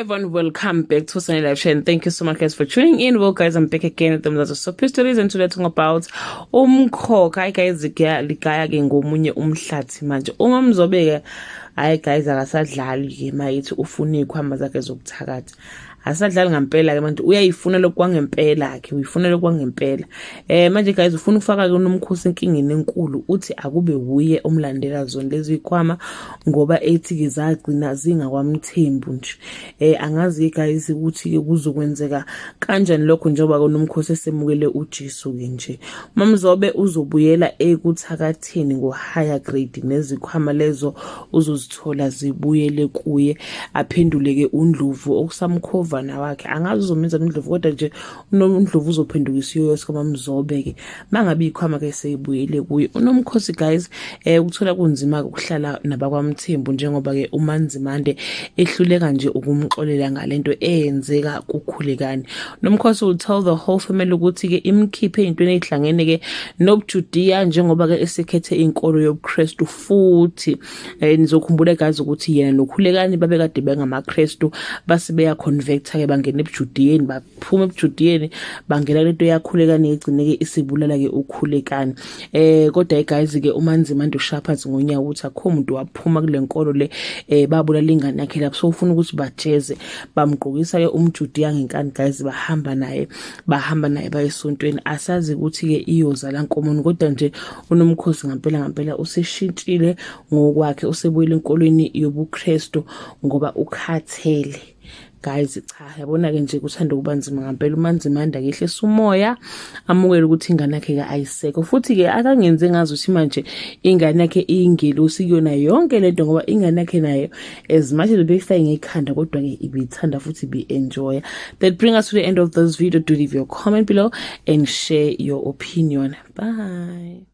Everyone, welcome back to Sunny Live Show and thank you so much, guys, for tuning in. Well, guys, I'm back again with the Mzazo Soap Stories and today talking about umkhokha. Hayi guys, ligaya ke ngomunye umhlathi manje. Uma mzobe ke, hayi guys, akasadlali ke mayithi ufuna izikhwama zakhe zokuthakatha. Asadlali ngampela ke manje, uyayifuna lokwangempela ke, uyifuna lokwangempela. Manje guys, ufuna ukufaka ke uNomkhosi enkingeni enkulu, uthi akube wuye omlandela zona lezi zikhwama ngoba ethi ke zagcina zingakwaMthembu nje. Angazi guys ukuthi ke kuzokwenzeka kanjani lokho njengoba kunomkhosi esemukele uJesu ke nje. Mamzobe uzobuyela ekuthakatheni ngo higher grade, nezikhwama lezo uzozithola zibuyele kuye, aphenduleke uNdlovu okusamkhovana wakhe. Angazi uzomenza uNdlovu, kodwa nje uNdlovu uzophenduka isiyoyo sikaMamzobe ke mangabe ikhwama ke seyibuyele kuye. Unomkhosi guys, ukuthola kunzima ukuhlala nabakwaMthembu njengoba ke uManzimande ehluleka nje ukumxolela ngalento eyenzeka kuKhulekani. Nomkhosi will tell the whole family ukuthi ke imkhiphe ezintweni ezihlangene ke nobuJudiya njengoba ke esekhethe inkolo yobuKristu futhi. Nizokhumbula guys ukuthi yena noKhulekani babekade bengamaKristu, base beya convert ke, bangena ebuJudiyeni, baphuma ebuJudiyeni, bangena lento yaKhulekani, igcine ke isibulala ke uKhulekani. Kodwa guys ke uManzimande ushaya phansi ngonyaka ukuthi akho umuntu waphuma kule nkolo le babulala ingane yakhe lapho, so ufuna ukuthi bajeze. Bamgqokisa ke umJudiya ngenkani guys, bahamba naye bayesontweni. Asazi ukuthi ke iyozala nkomoni, kodwa nje uNomkhosi ngampela ngampela useshintshile ngokwakhe, usebuyile enkolweni yobuKristu ngoba ukhathele guys. Cha, yabona-ke nje kuthanda ukuba nzima ngampela. UManzimande akehlisa umoya, amukele ukuthi ingane yakhe-ke ayisekho, futhi-ke akangenzi ngazi ukuthi manje ingane yakhe iyingelosi kuyona yonke lento, ngoba ingane yakhe nayo, as much as beyifake ngekhanda, kodwa-ke ibiyithanda futhi ibi-enjoya. That bring us to the end of this video. Do leave your comment below and share your opinion. Bye.